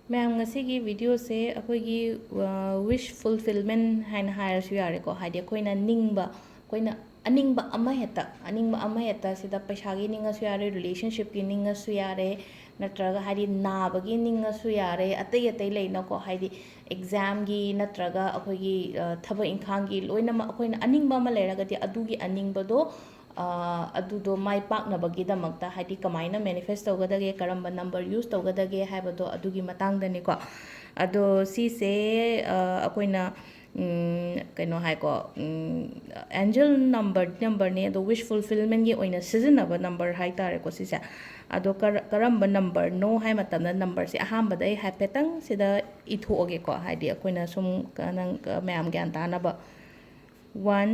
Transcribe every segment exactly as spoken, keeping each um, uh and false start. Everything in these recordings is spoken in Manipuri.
ꯃꯌꯥꯝ, ꯉꯁꯤꯒꯤ ꯚꯤꯗꯤꯑꯣꯁꯦ ꯑꯩꯈꯣꯏꯒꯤ ꯋꯤꯁ ꯐꯨꯜꯐꯤꯜꯃꯦꯟ ꯍꯥꯏꯅ ꯍꯥꯏꯔꯁꯨ ꯌꯥꯔꯦꯀꯣ꯫ ꯍꯥꯏꯗꯤ ꯑꯩꯈꯣꯏꯅ ꯅꯤꯡꯕ, ꯑꯩꯈꯣꯏꯅ ꯑꯅꯤꯡꯕ ꯑꯃ ꯍꯦꯛꯇ, ꯑꯅꯤꯡꯕ ꯑꯃ ꯍꯦꯛꯇ, ꯁꯤꯗ ꯄꯩꯁꯥꯒꯤ ꯅꯤꯡꯉꯁꯨ ꯌꯥꯔꯦ, ꯔꯤꯂꯦꯁꯟꯁꯤꯞꯀꯤ ꯅꯤꯡꯉꯁꯨ ꯌꯥꯔꯦ, ꯅꯠꯇ꯭ꯔꯒ ꯍꯥꯏꯗꯤ ꯅꯥꯕꯒꯤ ꯅꯤꯡꯉꯁꯨ ꯌꯥꯔꯦ, ꯑꯇꯩ ꯑꯇꯩ ꯂꯩꯅꯀꯣ꯫ ꯍꯥꯏꯗꯤ ꯑꯦꯛꯖꯥꯝꯒꯤ ꯅꯠꯇ꯭ꯔꯒ ꯑꯩꯈꯣꯏꯒꯤ ꯊꯕꯛ ꯏꯪꯈꯥꯡꯒꯤ ꯂꯣꯏꯅꯃꯛ ꯑꯩꯈꯣꯏꯅ ꯑꯅꯤꯡꯕ ꯑꯃ ꯂꯩꯔꯒꯗꯤ, ꯑꯗꯨꯒꯤ ꯑꯅꯤꯡꯕꯗꯣ ꯑꯗꯨꯗꯣ ꯃꯥꯏ ꯄꯥꯛꯅꯕꯒꯤꯗꯃꯛꯇ ꯍꯥꯏꯗꯤ ꯀꯃꯥꯏꯅ ꯃꯦꯅꯤꯐꯦꯁ ꯇꯧꯒꯗꯒꯦ, ꯀꯔꯝꯕ ꯅꯝꯕꯔ ꯌꯨꯁ ꯇꯧꯒꯗꯒꯦ ꯍꯥꯏꯕꯗꯣ ꯑꯗꯨꯒꯤ ꯃꯇꯥꯡꯗꯅꯤꯀꯣ꯫ ꯑꯗꯣ ꯁꯤꯁꯦ ꯑꯩꯈꯣꯏꯅ ꯀꯩꯅꯣ ꯍꯥꯏꯀꯣ, ꯑꯦꯟꯖꯦꯜ ꯅꯝꯕꯔ ꯅꯝꯕꯔꯅꯦ, ꯑꯗꯣ ꯋꯤꯁ ꯐꯨꯜꯐꯤꯜꯃꯦꯟꯒꯤ ꯑꯣꯏꯅ ꯁꯤꯖꯤꯟꯅꯕ ꯅꯝꯕꯔ ꯍꯥꯏ ꯇꯥꯔꯦꯀꯣ ꯁꯤꯁꯦ꯫ ꯑꯗꯣ ꯀꯔꯝꯕ ꯅꯝꯕꯔꯅꯣ ꯍꯥꯏ ꯃꯇꯝꯗ, ꯅꯝꯕꯔꯁꯦ ꯑꯍꯥꯟꯕꯗ ꯑꯩ ꯍꯥꯏꯐꯦꯠꯇꯪ ꯁꯤꯗ ꯏꯊꯣꯛꯑꯒꯦꯀꯣ, ꯍꯥꯏꯗꯤ ꯑꯩꯈꯣꯏꯅ ꯁꯨꯝ ꯅꯪ ꯃꯌꯥꯝ ꯒ꯭ꯌꯥꯟ ꯇꯥꯅꯕ꯫ One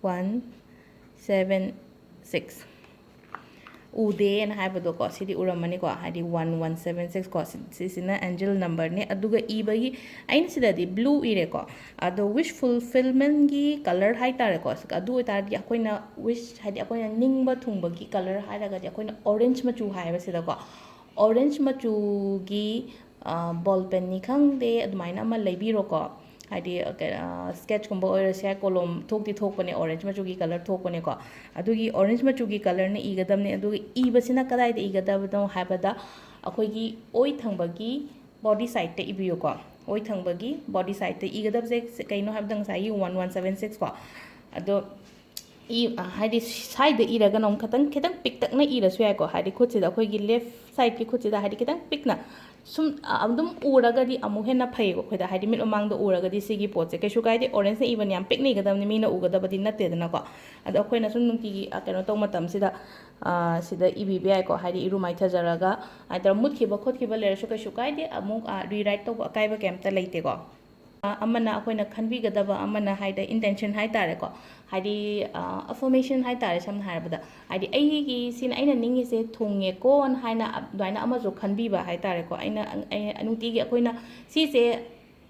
one seven six. ꯎꯗꯦꯅ ꯍꯥꯏꯕꯗꯣꯀꯣ, ꯁꯤꯗꯤ ꯎꯔꯝꯃꯅꯤꯀꯣ, ꯍꯥꯏꯗꯤ ꯋꯥꯟ ꯋꯥꯟ ꯁꯕꯦꯟ ꯁꯤꯛꯁ ꯀꯣ, ꯁꯤꯁꯤꯅ ꯑꯦꯟꯖꯦꯜ ꯅꯝꯕꯔꯅꯤ꯫ ꯑꯗꯨꯒ ꯏꯕꯒꯤ, ꯑꯩꯅ ꯁꯤꯗꯗꯤ ꯕ꯭ꯂꯨ ꯏꯔꯦꯀꯣ꯫ ꯑꯗꯣ ꯋꯤꯁ ꯐꯨꯜꯐꯤꯜꯃꯦꯟꯒꯤ ꯀꯂꯔ ꯍꯥꯏ ꯇꯥꯔꯦꯀꯣ, ꯑꯗꯨ ꯑꯣꯏꯇꯥꯔꯗꯤ ꯑꯩꯈꯣꯏꯅ ꯋꯤꯁ, ꯍꯥꯏꯗꯤ ꯑꯩꯈꯣꯏꯅ ꯅꯤꯡꯕ ꯊꯨꯡꯕꯒꯤ ꯀꯂꯔ ꯍꯥꯏꯔꯒꯗꯤ ꯑꯩꯈꯣꯏꯅ ꯑꯣꯔꯦꯟꯖ ꯃꯆꯨ ꯍꯥꯏꯌꯦꯕ ꯁꯤꯗꯀꯣ꯫ ꯑꯣꯔꯦꯟꯖ ꯃꯆꯨꯒꯤ ꯕꯣꯜ ꯄꯦꯟꯅꯤ ꯈꯪꯗꯦ, ꯑꯗꯨꯃꯥꯏꯅ ꯑꯃ ꯂꯩꯕꯤꯔꯣꯀꯣ꯫ ꯍꯥꯏꯗꯤ ꯁ꯭ꯀꯦꯠꯁꯀꯨꯝꯕ ꯑꯣꯏꯔꯁꯨ ꯌꯥꯏ, ꯀꯣꯂꯣꯝ ꯊꯣꯛꯇꯤ ꯊꯣꯛꯄꯅꯦ, ꯑꯣꯔꯦꯟꯖ ꯃꯆꯨꯒꯤ ꯀꯂꯔ ꯊꯣꯛꯄꯅꯦꯀꯣ꯫ ꯑꯗꯨꯒꯤ ꯑꯣꯔꯦꯟꯖ ꯃꯆꯨꯒꯤ ꯀꯂꯔꯅ ꯏꯒꯗꯕꯅꯦ꯫ ꯑꯗꯨꯒ ꯏꯕꯁꯤꯅ ꯀꯗꯥꯏꯗ ꯏꯒꯗꯕꯅꯣ ꯍꯥꯏꯕꯗ, ꯑꯩꯈꯣꯏꯒꯤ ꯑꯣꯏ ꯊꯪꯕꯒꯤ ꯕꯣꯗꯤ ꯁꯥꯏꯠꯇ ꯏꯕꯤꯌꯨꯀꯣ꯫ ꯑꯣꯏ ꯊꯪꯕꯒꯤ ꯕꯣꯗꯤ ꯁꯥꯏꯠꯇ ꯏꯒꯗꯕꯁꯦ ꯀꯩꯅꯣ ꯍꯥꯏꯕꯗ, ꯉꯁꯥꯏꯒꯤ ꯋꯥꯟ ꯋꯥꯟ ꯁꯕꯦꯟ ꯁꯤꯛꯁ ꯀꯣ꯫ ꯑꯗꯣ ꯏ ꯍꯥꯏꯗꯤ ꯁꯥꯏꯗ ꯏꯔꯒꯅ ꯑꯃꯨꯛ ꯈꯤꯇꯪ ꯈꯤꯇꯪ ꯄꯤꯛꯇꯛꯅ ꯏꯔꯁꯨ ꯌꯥꯏꯀꯣ꯫ ꯍꯥꯏꯗꯤ ꯈꯨꯠꯁꯤꯗ, ꯑꯩꯈꯣꯏꯒꯤ ꯂꯦꯐ ꯁꯥꯏꯗꯀꯤ ꯈꯨꯠꯁꯤꯗ ꯍꯥꯏꯗꯤ ꯈꯤꯇꯪ ꯄꯤꯛꯅ ꯁꯨꯝ ꯑꯗꯨꯝ ꯎꯔꯒꯗꯤ ꯑꯃꯨꯛ ꯍꯦꯟꯅ ꯐꯩꯌꯦꯕ ꯑꯩꯈꯣꯏꯗ, ꯍꯥꯏꯗꯤ ꯃꯤꯠ ꯃꯃꯥꯡꯗ ꯎꯔꯒꯗꯤ ꯁꯤꯒꯤ ꯄꯣꯠꯁꯦ ꯀꯩꯁꯨ ꯀꯥꯏꯗꯦ꯫ ꯑꯣꯔꯦꯟꯖꯅ ꯏꯕꯅ ꯌꯥꯝ ꯄꯤꯛꯅ ꯏꯒꯗꯕꯅꯤ, ꯃꯤꯅ ꯎꯒꯗꯕꯗꯤ ꯅꯠꯇꯦꯗꯅꯀꯣ꯫ ꯑꯗꯣ ꯑꯩꯈꯣꯏꯅ ꯁꯨꯝ ꯅꯨꯡꯇꯤꯒꯤ ꯀꯩꯅꯣ ꯇꯧꯕ ꯃꯇꯝꯁꯤꯗ ꯁꯤꯗ ꯏꯕꯤꯕ ꯌꯥꯏꯀꯣ꯫ ꯍꯥꯏꯗꯤ ꯏꯔꯨ ꯃꯥꯏꯊꯖꯔꯒ ꯍꯥꯏꯇꯥꯔꯦ, ꯃꯨꯠꯈꯤꯕ ꯈꯣꯠꯈꯤꯕ ꯂꯩꯔꯁꯨ ꯀꯩꯁꯨ ꯀꯥꯏꯗꯦ, ꯑꯃꯨꯛ ꯔꯤꯔꯥꯏꯠ ꯇꯧꯕ ꯑꯀꯥꯏꯕ ꯀꯩꯝꯇ ꯂꯩꯇꯦꯀꯣ꯫ ꯑꯃꯅ ꯑꯩꯈꯣꯏꯅ ꯈꯟꯕꯤꯒꯗꯕ ꯑꯃꯅ ꯍꯥꯏꯗꯤ ꯏꯟꯇꯦꯟꯁꯟ ꯍꯥꯏꯇꯥꯔꯦꯀꯣ, ꯍꯥꯏꯗꯤ ꯑꯐꯔꯃꯦꯁꯟ ꯍꯥꯏꯇꯥꯔꯦ꯫ ꯁꯝꯅ ꯍꯥꯏꯔꯕꯗ, ꯍꯥꯏꯗꯤ ꯑꯩꯒꯤ ꯁꯤꯅ ꯑꯩꯅ ꯅꯤꯡꯉꯤꯁꯦ ꯊꯨꯡꯉꯦꯀꯣꯅ ꯍꯥꯏꯅ ꯑꯗꯨꯃꯥꯏꯅ ꯑꯃꯁꯨ ꯈꯟꯕꯤꯕ ꯍꯥꯏꯇꯥꯔꯦꯀꯣ꯫ ꯑꯩꯅ, ꯑꯩ ꯅꯨꯡꯇꯤꯒꯤ ꯑꯩꯈꯣꯏꯅ ꯁꯤꯁꯦ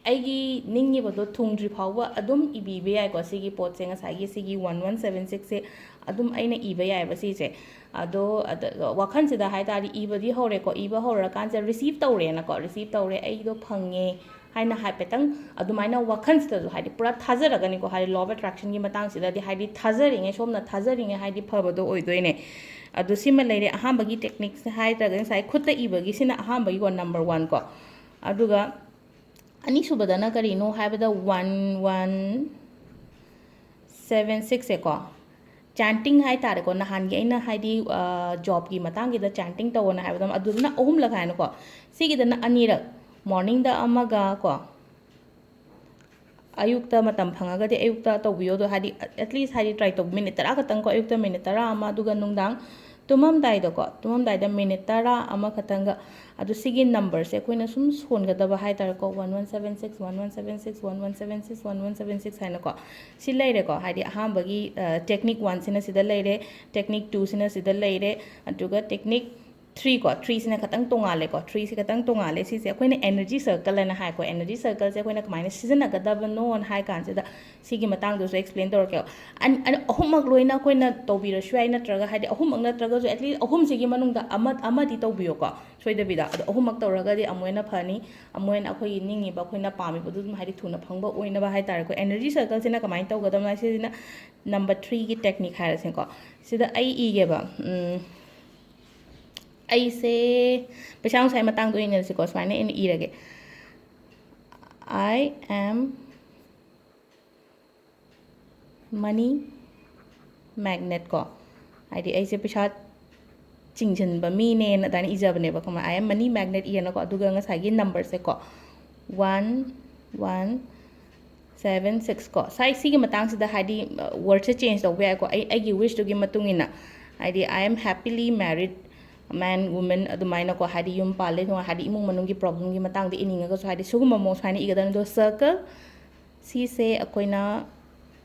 ꯑꯩꯒꯤ ꯅꯤꯡꯉꯤꯕꯗꯣ ꯊꯨꯡꯗ꯭ꯔꯤ ꯐꯥꯎꯕ ꯑꯗꯨꯝ ꯏꯕꯤꯕ ꯌꯥꯏꯀꯣ꯫ ꯁꯤꯒꯤ ꯄꯣꯠꯁꯦ, ꯉꯁꯥꯏꯒꯤ ꯁꯤꯒꯤ ꯋꯥꯟ ꯋꯥꯟ ꯁꯕꯦꯟ ꯁꯤꯛꯁꯁꯦ ꯑꯗꯨꯝ ꯑꯩꯅ ꯏꯕ ꯌꯥꯏꯑꯕ ꯁꯤꯁꯦ꯫ ꯑꯗꯣ ꯑꯗ ꯋꯥꯈꯜꯁꯤꯗ ꯍꯥꯏ ꯇꯥꯔꯗꯤ ꯏꯕꯗꯤ ꯍꯧꯔꯦꯀꯣ, ꯏꯕ ꯍꯧꯔꯀꯥꯟꯁꯤꯗ ꯔꯤꯁꯤꯞ ꯇꯧꯔꯦꯅꯀꯣ, ꯔꯤꯁꯤꯞ ꯇꯧꯔꯦ, ꯑꯩꯗꯣ ꯐꯪꯉꯦ ꯍꯥꯏꯅ ꯍꯥꯏꯐꯦꯠꯇꯪ ꯑꯗꯨꯃꯥꯏꯅ ꯋꯥꯈꯜꯁꯤꯗꯁꯨ ꯍꯥꯏꯗꯤ ꯄꯨꯔꯥ ꯊꯥꯖꯔꯒꯅꯤꯀꯣ, ꯍꯥꯏꯗꯤ law of attractionꯒꯤ ꯃꯇꯥꯡꯁꯤꯗꯗꯤ ꯍꯥꯏꯗꯤ ꯊꯥꯖꯔꯤꯉꯩ, ꯁꯣꯝꯅ ꯊꯥꯖꯔꯤꯉꯩ ꯍꯥꯏꯗꯤ ꯐꯕꯗꯣ ꯑꯣꯏꯗꯣꯏꯅꯦ꯫ ꯑꯗꯣ ꯁꯤꯃ ꯂꯩꯔꯦ ꯑꯍꯥꯟꯕꯒꯤ techniqueꯁꯦ ꯍꯥꯏꯔꯒ ꯉꯁꯥꯏ ꯈꯨꯠꯇ ꯏꯕꯒꯤꯁꯤꯅ ꯑꯍꯥꯟꯕꯒꯤꯀꯣ, number one ꯀꯣ꯫ ꯑꯗꯨꯒ ꯑꯅꯤꯁꯨꯕꯗꯅ ꯀꯔꯤꯅꯣ ꯍꯥꯏꯕꯗ one one seven sixꯁꯦꯀꯣ, chanting ꯍꯥꯏ ꯇꯥꯔꯦꯀꯣ, ꯅꯍꯥꯟꯒꯤ ꯑꯩꯅ ꯍꯥꯏꯗꯤ ꯖꯣꯕꯀꯤ ꯃꯇꯥꯡꯒꯤꯗ chanting ꯇꯧꯑꯣꯅ ꯍꯥꯏꯕꯗꯣ ꯑꯗꯨꯗꯨꯅ ꯑꯍꯨꯝꯂꯛ ꯍꯥꯏꯅꯀꯣ, ꯁꯤꯒꯤꯗꯅ ꯑꯅꯤꯔꯛ, morningꯗ ꯑꯃꯒ ꯀꯣ, ꯑꯌꯨꯛꯇ ꯃꯇꯝ ꯐꯪꯉꯒꯗꯤ ꯑꯌꯨꯛꯇ ꯇꯧꯕꯤꯌꯣ꯫ ꯑꯗꯣ ꯍꯥꯏꯗꯤ at least ꯍꯥꯏꯗꯤ try ꯇꯧ, minute ꯇꯔꯥ ꯈꯛꯇꯪꯀꯣ, ꯑꯌꯨꯛꯇ minute ꯇꯔꯥ ꯑꯃ, ꯑꯗꯨꯒ ꯅꯨꯡꯗꯥꯡ ꯇꯨꯝꯃꯝꯗꯥꯏꯗꯀꯣ, ꯇꯨꯝꯃꯝꯗꯥꯏꯗ minute ꯇꯔꯥ ꯑꯃꯈꯛꯇꯪꯒ꯫ ꯑꯗꯨ ꯁꯤꯒꯤ numberꯁꯦ ꯑꯩꯈꯣꯏꯅ ꯁꯨꯝ ꯁꯣꯟꯒꯗꯕ ꯍꯥꯏ ꯇꯥꯔꯦꯀꯣ, one one seven six, one one seven six, one one seven six, one one seven six ꯍꯥꯏꯅꯀꯣ꯫ ꯁꯤ ꯂꯩꯔꯦꯀꯣ, ꯍꯥꯏꯗꯤ ꯑꯍꯥꯟꯕꯒꯤ technique oneꯁꯤꯅ ꯁꯤꯗ ꯂꯩꯔꯦ, technique twoꯁꯤꯅ ꯁꯤꯗ ꯂꯩꯔꯦ, ꯑꯗꯨꯒ technique three ꯀꯣ, threeꯁꯤꯅ ꯈꯤꯇꯪ ꯇꯣꯉꯥꯜꯂꯦꯀꯣ, threeꯁꯤ ꯈꯤꯇꯪ ꯇꯣꯉꯥꯜꯂꯦ꯫ ꯁꯤꯁꯦ ꯑꯩꯈꯣꯏꯅ energy circle ꯍꯥꯏꯅ ꯍꯥꯏꯀꯣ, energy circleꯁꯦ ꯑꯩꯈꯣꯏꯅ ꯀꯃꯥꯏꯅ ꯁꯤꯖꯤꯟꯅꯒꯗꯕꯅꯣꯅ ꯍꯥꯏ ꯀꯥꯟꯁꯤꯗ ꯁꯤꯒꯤ ꯃꯇꯥꯡꯗꯁꯨ explain ꯇꯧꯔꯛꯀꯦꯕ꯫ ꯑꯍꯨꯝꯃꯛ ꯂꯣꯏꯅ ꯑꯩꯈꯣꯏꯅ ꯇꯧꯕꯤꯔꯁꯨ ꯌꯥꯏ, ꯅꯠꯇ꯭ꯔꯒ ꯍꯥꯏꯗꯤ ꯑꯍꯨꯝꯃꯛ ꯅꯠꯇ꯭ꯔꯒꯁꯨ at least ꯑꯍꯨꯝꯁꯤꯒꯤ ꯃꯅꯨꯡꯗ ꯑꯃ, ꯑꯃꯗꯤ ꯇꯧꯕꯤꯌꯣꯀꯣ, ꯁꯣꯏꯗꯕꯤꯗ꯫ ꯑꯗꯣ ꯑꯍꯨꯝꯃꯛ ꯇꯧꯔꯒꯗꯤ ꯑꯃꯨꯛ ꯍꯦꯟꯅ ꯐꯅꯤ, ꯑꯃꯨꯛ ꯍꯦꯟꯅ ꯑꯩꯈꯣꯏꯒꯤ ꯅꯤꯡꯉꯤꯕ, ꯑꯩꯈꯣꯏꯅ ꯄꯥꯝꯃꯤꯕꯗꯨ ꯑꯗꯨꯝ ꯍꯥꯏꯗꯤ ꯊꯨꯅ ꯐꯪꯕ ꯑꯣꯏꯅꯕ ꯍꯥꯏ ꯇꯥꯔꯦꯀꯣ꯫ Energy circleꯁꯤꯅ ꯀꯃꯥꯏꯅ ꯇꯧꯒꯗꯕꯅꯣ ꯍꯥꯏ, ꯁꯤꯁꯤꯅ number threeꯒꯤ technique ꯍꯥꯏꯔꯁꯤꯀꯣ꯫ ꯁꯤꯗ ꯑꯩ ꯏꯒꯦꯕ꯫ ꯎꯝ, ꯑꯩꯁꯦ ꯄꯩꯁꯥ ꯅꯨꯡꯁꯥꯒꯤ ꯃꯇꯥꯡꯗ ꯑꯣꯏꯅ ꯏꯔꯁꯤꯀꯣ, ꯁꯨꯃꯥꯏꯅ ꯑꯩꯅ ꯏꯔꯒꯦ, "I am money magnet" ꯀꯣ, ꯍꯥꯏꯗꯤ ꯑꯩꯁꯦ ꯄꯩꯁꯥ ꯆꯤꯡꯁꯤꯟꯕ ꯃꯤꯅꯦꯅ ꯑꯗꯨꯃꯥꯏꯅ ꯏꯖꯕꯅꯦꯕ, ꯈꯪꯕ꯭ꯔꯥ? "I am money magnet" ꯏꯔꯦꯅꯀꯣ, ꯑꯗꯨꯒ ꯉꯁꯥꯏꯒꯤ numberꯁꯦꯀꯣ, one one seven six ꯀꯣ, ꯁꯥꯏ ꯁꯤꯒꯤ ꯃꯇꯥꯡꯁꯤꯗ ꯍꯥꯏꯗꯤ wordꯁꯦ change ꯇꯧꯕ ꯌꯥꯏꯀꯣ, ꯑꯩ ꯑꯩꯒꯤ wishꯇꯨꯒꯤ ꯃꯇꯨꯡ ꯏꯟꯅ꯫ ꯍꯥꯏꯗꯤ "I am happily married man, woman" ꯑꯗꯨꯃꯥꯏꯅꯀꯣ, ꯍꯥꯏꯗꯤ ꯌꯨꯝ ꯄꯥꯜꯂꯦ, ꯅꯨꯡꯉꯥꯏ, ꯍꯥꯏꯗꯤ ꯏꯃꯨꯡ ꯃꯅꯨꯡꯒꯤ problemꯒꯤ ꯃꯇꯥꯡꯗ ꯏꯅꯤꯡꯉꯒꯁꯨ ꯍꯥꯏꯗꯤ ꯁꯤꯒꯨꯝꯕ ꯃꯑꯣꯡ ꯁꯨꯃꯥꯏꯅ ꯏꯒꯗꯕꯅꯤ꯫ ꯑꯗꯣ circle ꯁꯤꯁꯦ ꯑꯩꯈꯣꯏꯅ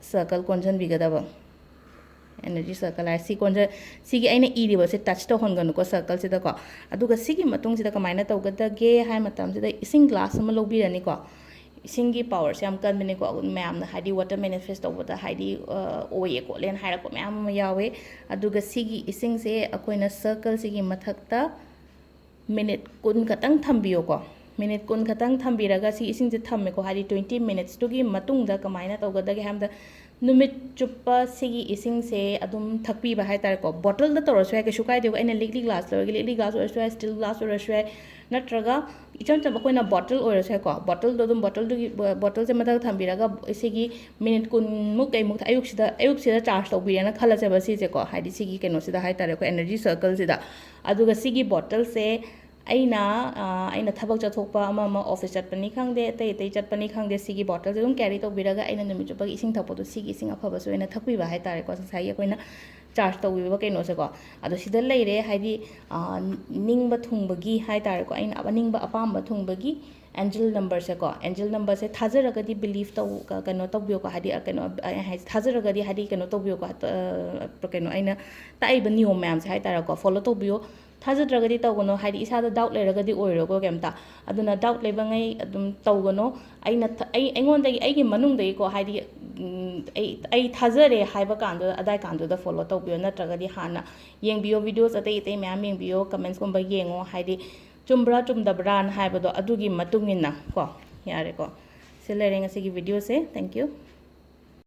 circle ꯀꯣꯟꯁꯤꯟꯕꯤꯒꯗꯕ, energy circle ꯍꯥꯏ ꯁꯤ ꯀꯣꯟꯁꯤꯟ-, ꯁꯤꯒꯤ ꯑꯩꯅ ꯏꯔꯤꯕꯁꯦ touch ꯇꯧꯍꯟꯒꯅꯨꯀꯣ circleꯁꯤꯗꯀꯣ꯫ ꯑꯗꯨꯒ ꯁꯤꯒꯤ ꯃꯇꯨꯡꯁꯤꯗ ꯀꯃꯥꯏꯅ ꯇꯧꯒꯗꯒꯦ ꯍꯥꯏ ꯃꯇꯝꯁꯤꯗ ꯏꯁꯤꯡ glass ꯑꯃ ꯂꯧꯕꯤꯔꯅꯤꯀꯣ꯫ ꯏꯁꯤꯡꯒꯤ ꯄꯋꯥꯔꯁꯦ ꯌꯥꯝ ꯀꯟꯕꯅꯤꯀꯣ꯫ ꯃꯌꯥꯝꯅ ꯍꯥꯏꯗꯤ ꯋꯥꯇꯔ ꯃꯦꯅꯤꯐꯦꯁ ꯇꯧꯕꯗ ꯍꯥꯏꯗꯤ ꯑꯣꯏꯌꯦ ꯈꯣꯠꯂꯦꯅ ꯍꯥꯏꯔꯛꯄ ꯃꯌꯥꯝ ꯑꯃ ꯌꯥꯎꯋꯦ꯫ ꯑꯗꯨꯒ ꯁꯤꯒꯤ ꯏꯁꯤꯡꯁꯦ ꯑꯩꯈꯣꯏꯅ ꯁꯔꯀꯜꯁꯤꯒꯤ ꯃꯊꯛꯇ ꯃꯤꯅꯤꯠ ꯀꯨꯟ ꯈꯛꯇꯪ ꯊꯝꯕꯤꯌꯣꯀꯣ꯫ ꯃꯤꯅꯤꯠ ꯀꯨꯟ ꯈꯛꯇꯪ ꯊꯝꯕꯤꯔꯒ ꯁꯤ ꯏꯁꯤꯡꯁꯦ ꯊꯝꯃꯦꯀꯣ꯫ ꯍꯥꯏꯗꯤ ꯇ꯭ꯋꯦꯟꯇꯤ ꯃꯤꯅꯤꯠꯁꯇꯨꯒꯤ ꯃꯇꯨꯡꯗ ꯀꯃꯥꯏꯅ ꯇꯧꯒꯗꯒꯦ ꯍꯥꯏꯕꯗ, ꯅꯨꯃꯤꯠ ꯆꯨꯞꯄ ꯁꯤꯒꯤ ꯏꯁꯤꯡꯁꯦ ꯑꯗꯨꯝ ꯊꯛꯄꯤꯕ ꯍꯥꯏꯇꯥꯔꯦꯀꯣ꯫ ꯕꯣꯇꯜꯗ ꯇꯧꯔꯁꯨ ꯌꯥꯏ, ꯀꯩꯁꯨ ꯀꯥꯏꯗꯦꯀꯣ꯫ ꯑꯩꯅ ꯂꯤꯛꯂꯤ ꯒ꯭ꯂꯥꯁ ꯂꯧꯔꯒꯦ, ꯂꯤꯛꯂꯤ ꯒ꯭ꯂꯥꯁ ꯑꯣꯏꯔꯁꯨ ꯌꯥꯏ, ꯁ꯭ꯇꯤꯜ ꯒ꯭ꯂꯥꯁ ꯑꯣꯏꯔꯁꯨ ꯌꯥꯏ, ꯅꯠꯇ꯭ꯔꯒ ꯏꯆꯝ ꯆꯝꯕ ꯑꯩꯈꯣꯏꯅ ꯕꯣꯇꯜ ꯑꯣꯏꯔꯁꯨ ꯌꯥꯏꯀꯣ꯫ ꯕꯣꯇꯜꯗꯣ ꯑꯗꯨꯝ, ꯕꯣꯇꯜꯗꯨꯒꯤ ꯕꯣꯇꯜꯁꯦ ꯃꯊꯛ ꯊꯝꯕꯤꯔꯒ ꯁꯤꯒꯤ ꯃꯤꯅꯤꯠ ꯀꯨꯟꯃꯨꯛ ꯀꯩꯃꯨꯛ ꯑꯌꯨꯛꯁꯤꯗ, ꯑꯌꯨꯛꯁꯤꯗ ꯆꯥꯔꯖ ꯇꯧꯕꯤꯔꯦꯅ ꯈꯜꯂꯁꯦꯕ ꯁꯤꯁꯦꯀꯣ꯫ ꯍꯥꯏꯗꯤ ꯁꯤꯒꯤ ꯀꯩꯅꯣꯁꯤꯗ ꯍꯥꯏꯇꯥꯔꯦ, ꯑꯩꯈꯣꯏ ꯑꯦꯅꯔꯖꯤ ꯁꯔꯀꯜꯁꯤꯗ꯫ ꯑꯗꯨꯒ ꯁꯤꯒꯤ ꯕꯣꯇꯜꯁꯦ ꯑꯩꯅ ꯑꯩꯅ ꯊꯕꯛ ꯆꯠꯊꯣꯛꯄ, ꯑꯃ ꯑꯃ ꯑꯣꯐꯤꯁ ꯆꯠꯄꯅꯤ ꯈꯪꯗꯦ, ꯑꯇꯩ ꯑꯇꯩ ꯆꯠꯄꯅꯤ ꯈꯪꯗꯦ, ꯁꯤꯒꯤ ꯕꯣꯇꯜꯁꯦ ꯑꯗꯨꯝ ꯀꯦꯔꯤ ꯇꯧꯕꯤꯔꯒ ꯑꯩꯅ ꯅꯨꯃꯤꯠ ꯆꯨꯞꯄꯒꯤ ꯏꯁꯤꯡ ꯊꯛꯄꯗꯣ ꯁꯤꯒꯤ ꯏꯁꯤꯡ ꯑꯐꯕꯁꯦ ꯑꯣꯏꯅ ꯊꯛꯄꯤꯕ ꯍꯥꯏꯇꯥꯔꯦꯀꯣ꯫ ꯉꯁꯥꯏꯒꯤ ꯑꯩꯈꯣꯏꯅ ꯆꯥꯔꯖ ꯇꯧꯕꯤꯕ ꯀꯩꯅꯣꯁꯦꯀꯣ꯫ ꯑꯗꯣ ꯁꯤꯗ ꯂꯩꯔꯦ, ꯍꯥꯏꯗꯤ ꯅꯤꯡꯕ ꯊꯨꯡꯕꯒꯤ ꯍꯥꯏꯇꯥꯔꯦꯀꯣ, ꯑꯩꯅ ꯑꯅꯤꯡꯕ ꯑꯄꯥꯝꯕ ꯊꯨꯡꯕꯒꯤ ꯑꯦꯟꯖꯦꯜ ꯅꯝꯕꯔꯁꯦꯀꯣ꯫ ꯑꯦꯟꯖꯦꯜ ꯅꯝꯕꯔꯁꯦ ꯊꯥꯖꯔꯒꯗꯤ ꯕꯤꯂꯤꯐ ꯇꯧ, ꯀꯩꯅꯣ ꯇꯧꯕꯤꯌꯣꯀꯣ꯫ ꯍꯥꯏꯗꯤ ꯀꯩꯅꯣ ꯑꯩ ꯍꯥꯏꯁꯦ, ꯊꯥꯖꯔꯒꯗꯤ ꯍꯥꯏꯗꯤ ꯀꯩꯅꯣ ꯇꯧꯕꯤꯌꯣꯀꯣ꯫ ꯀꯩꯅꯣ ꯑꯩꯅ ꯇꯥꯛꯏꯕ ꯅꯤꯌꯣꯝ ꯃꯌꯥꯝꯁꯦ ꯍꯥꯏꯇꯥꯔꯦꯀꯣ, ꯐꯣꯂꯣ ꯇꯧꯕꯤꯌꯣ꯫ ꯊꯥꯖꯗ꯭ꯔꯒꯗꯤ ꯇꯧꯒꯅꯣ, ꯍꯥꯏꯗꯤ ꯏꯁꯥꯗ ꯗꯥꯎꯠ ꯂꯩꯔꯒꯗꯤ ꯑꯣꯏꯔꯣꯏꯀꯣ ꯀꯩꯝꯇ꯫ ꯑꯗꯨꯅ ꯗꯥꯎꯠ ꯂꯩꯕꯉꯩ ꯑꯗꯨꯝ ꯇꯧꯒꯅꯣ꯫ ꯑꯩꯅ ꯑꯩ ꯑꯩꯉꯣꯟꯗꯒꯤ, ꯑꯩꯒꯤ ꯃꯅꯨꯡꯗꯒꯤꯀꯣ, ꯍꯥꯏꯗꯤ ꯑꯩ ꯑꯩ ꯊꯥꯖꯔꯦ ꯍꯥꯏꯕ ꯀꯥꯟꯗꯨꯗ, ꯑꯗꯥꯏ ꯀꯥꯟꯗꯨꯗ ꯐꯣꯂꯣ ꯇꯧꯕꯤꯌꯣ꯫ ꯅꯠꯇ꯭ꯔꯒꯗꯤ ꯍꯥꯟꯅ ꯌꯦꯡꯕꯤꯌꯣ, ꯚꯤꯗꯤꯑꯣꯁ ꯑꯇꯩ ꯑꯇꯩ ꯃꯌꯥꯝ ꯌꯦꯡꯕꯤꯌꯣ, ꯀꯃꯦꯟꯁꯀꯨꯝꯕ ꯌꯦꯡꯉꯣ, ꯍꯥꯏꯗꯤ ꯆꯨꯝꯕ꯭ꯔꯥ ꯆꯨꯝꯗꯕ꯭ꯔꯥꯅ ꯍꯥꯏꯕꯗꯣ ꯑꯗꯨꯒꯤ ꯃꯇꯨꯡ ꯏꯟꯅ ꯀꯣ꯫ ꯌꯥꯔꯦꯀꯣ, ꯁꯤ ꯂꯩꯔꯦ ꯉꯁꯤꯒꯤ ꯚꯤꯗꯤꯑꯣꯁꯦ꯫ Thank you꯫